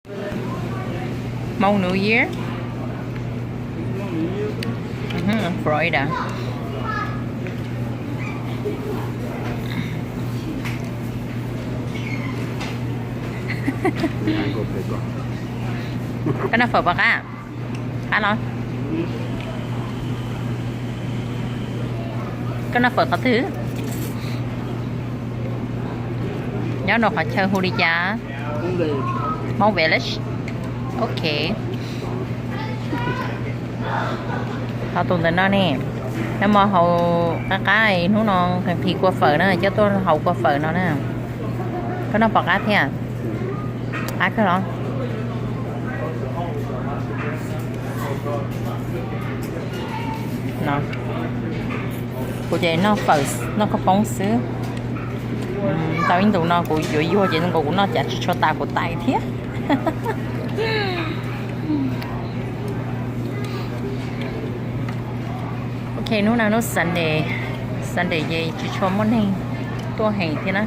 Hmong New Year. Mhm, Florida. Koj noj phawv puas qab? Qab los? Koj noj phawv qhov twg? Nyob rau qhov chaw hu li cas? Hmong Village. Ok. Ho tus ntawm no ne, noj mov haus qab qab, hnub no nqhis kua fawm na, coj tuaj haus kua fawm no na. Koj noj puas qab thiab? Qab kawg los? No, kuv ces noj fawm noj khaub poob xwb. Tau ib ntus no kuv yuav yuag ces zoo nkaus kuv noj cas tsis tshua tas kuv tais thiab. Ok, hnub no hnub Sunday, Sunday ces tsis tshua muaj neeg tuaj heev thiab na.